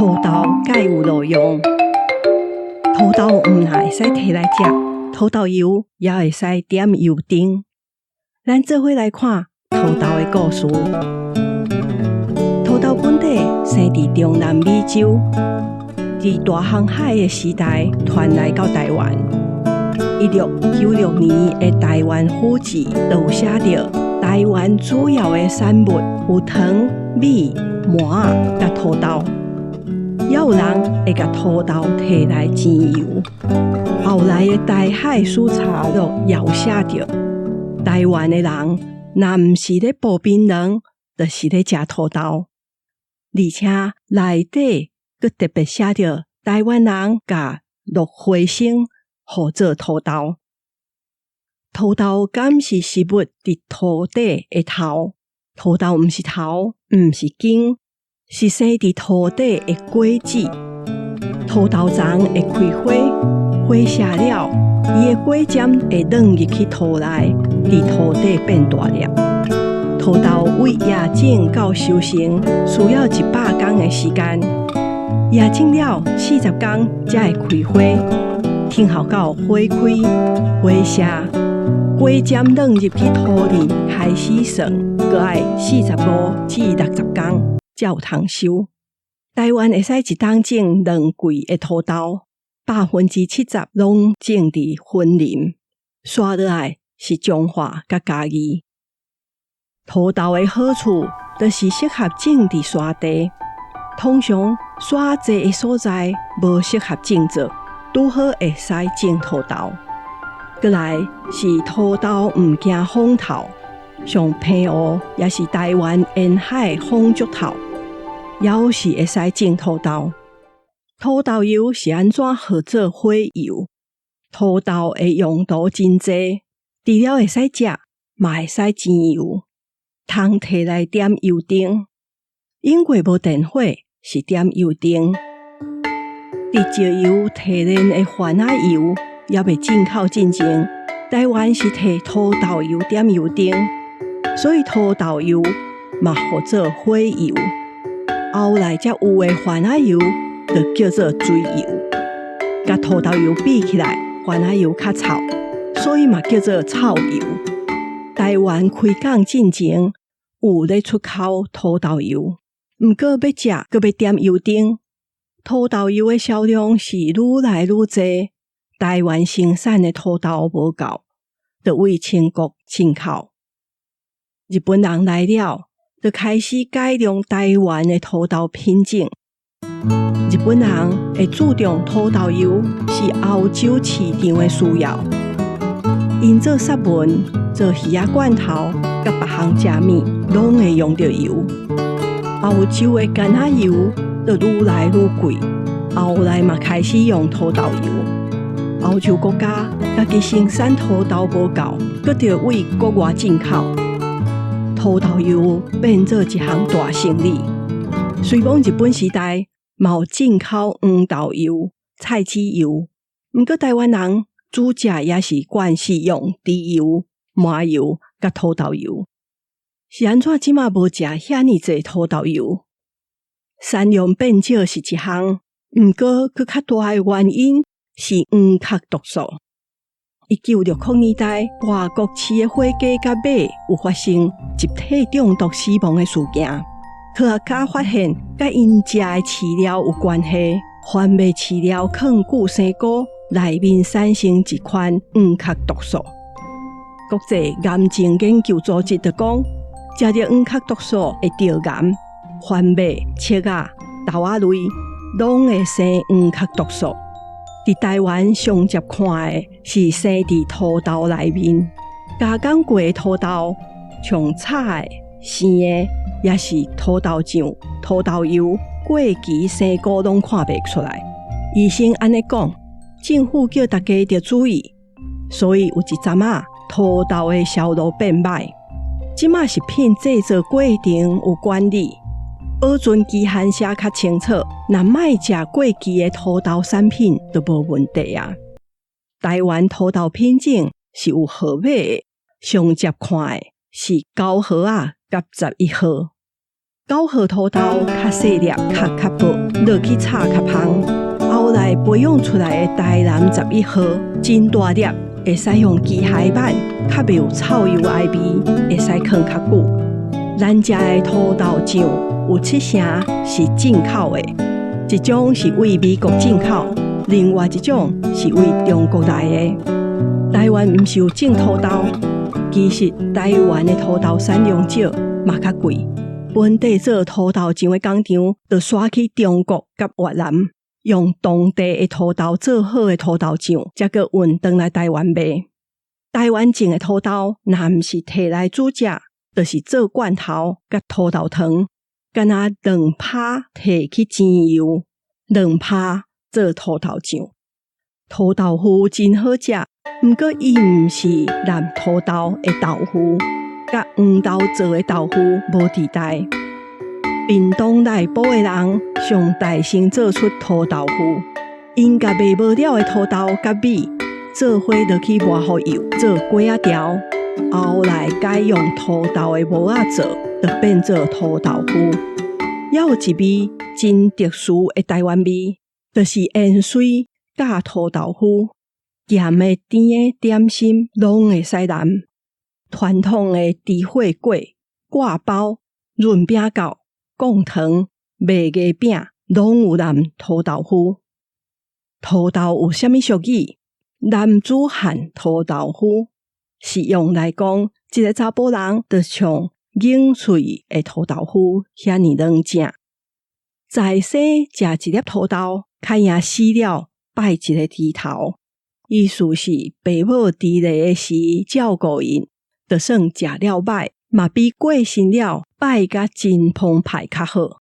土豆敢有路用？土豆毋但會使提來食，土豆油也會使點油燈。咱做伙來看土豆的故事。土豆本底生佇中南美洲，佇大航海的時代傳來到台灣。1696年的台灣府志就有寫著，台灣主要的產物有糖、米、麻佮土豆。也有人會共土豆提來煎油。後來的台海史查錄也有寫著，台灣的人若毋是咧剝檳榔，就是咧食土豆。而且內底閣特別寫著，台灣人共落花生號做土豆。土豆敢是食物佇土底的頭？土豆毋是頭，毋是莖，是生佇土底的果子。土豆欉會開花，花謝了，伊的果針會軟入去土內，佇土底變大粒。土豆對芽種到收成需要100工的時間，芽種了40工才會開花，等候到花開、花謝，果針軟入去土裡開始算，閣愛45至60工才有通收。台灣會使一冬種兩季的土豆，70%攏種佇雲林，紲落來是彰化佮嘉義。土豆的好處就是適合種佇山地，通常沙濟的所在無適合種作，拄好會使種土豆。閣來是土豆毋驚風透，像澎湖抑是台灣沿海風足透，猶是會使種土豆。土豆油是按怎號做火油？土豆的用途真濟，除了會使食，嘛會使煎油，通提來點油燈。英國無電火，是點油燈。佇石油提煉的番仔油猶未進口進前，台灣是提土豆油點油燈，所以土豆油嘛號做火油。後來才有的番仔油就叫做水油。佮土豆油比起來，番仔油較臭，所以嘛叫做臭油。台灣開港進前有咧出口土豆油，毋過欲食閣欲點油燈，土豆油的銷量是愈來愈濟。台灣生產的土豆無夠，就對清國進口。日本人來了，就開始改良台灣的土豆品種。日本人會注重土豆油是歐洲市場的需要，𪜶做雪文、做魚仔罐頭、佮別項食物，攏會用著油。歐洲的橄欖油就愈來愈貴，後來嘛開始用土豆油。歐洲國家家己生產土豆無夠，閣著對國外進口。土豆油變做一項大生意。雖罔日本時代嘛有進口黃豆油、菜籽油，毋過台灣人煮食也是慣勢用豬油、麻油佮土豆油。是按怎這馬無食遐爾濟土豆油？產量變少是一項，毋過閣較大的原因是黃殼毒素。1960年代，外國飼的火雞佮馬有發生集體中毒死亡的事件。科學家發現，佮𪜶食的飼料有關係。番麥飼料囥久生菇，內面產生一款黃殼毒素。國際癌症研究組織就講，食著黃殼毒素會著癌。番麥、粟仔、豆仔類攏會生黃殼毒素。佇台灣上捷看的是生佇土豆內面，加工過的土豆，像炒的、生的，抑是土豆醬、土豆油，過期生菇攏看袂出來。醫生按呢講，政府叫大家著注意，所以有一陣仔土豆的銷路變歹。這馬食品製造過程有管理，保存期限寫較清楚，若莫食過期的土豆產品就無問題啊。台灣土豆品種是有號碼的，上捷看的是9號仔佮11號。9號土豆較細粒，較較薄。落去炒較芳。後來培養出來的台南十一號真大粒，會使用機械挽，較袂有臭油埃味，會使囥較久。咱遮的土豆醬有七成是進口的，一種是對美國進口，另外一種是對中國來的。台灣毋是有種土豆，其實台灣的土豆產量少，嘛較貴。本地做土豆醬的工廠，就徙去中國佮越南，用當地的土豆做好的土豆醬，才閣運轉來台灣賣。台灣種的土豆，若毋是提來煮食，就是做罐頭佮土豆糖，敢若2趴提去煎油，2趴做土豆醬。土豆糊真好食，毋過伊毋是藍土豆的豆腐，佮黃豆做的豆腐無佇代。屏東內埔的人上大先做出土豆糊，𪜶共賣無了的土豆佮米做伙落去磨予幼做粿仔條，後來改用土豆的模仔做，就變做土豆糊。猶有一味真特殊的台灣味，就是芫荽佮土豆糊，鹹的、甜的點心攏會使淋。傳統的豬血粿、割包、潤餅鉸、貢糖、麥芽餅，攏有淋土豆糊。土豆有啥物俗語？男子漢塗豆腐，是用來講一个查埔人就像硬喙的塗豆腐遐爾軟正。在生食一粒土豆，較贏死了拜一个豬頭。意思是爸母佇咧的時照顧𪜶，就算食了歹，嘛比過身了拜甲真澎湃較好。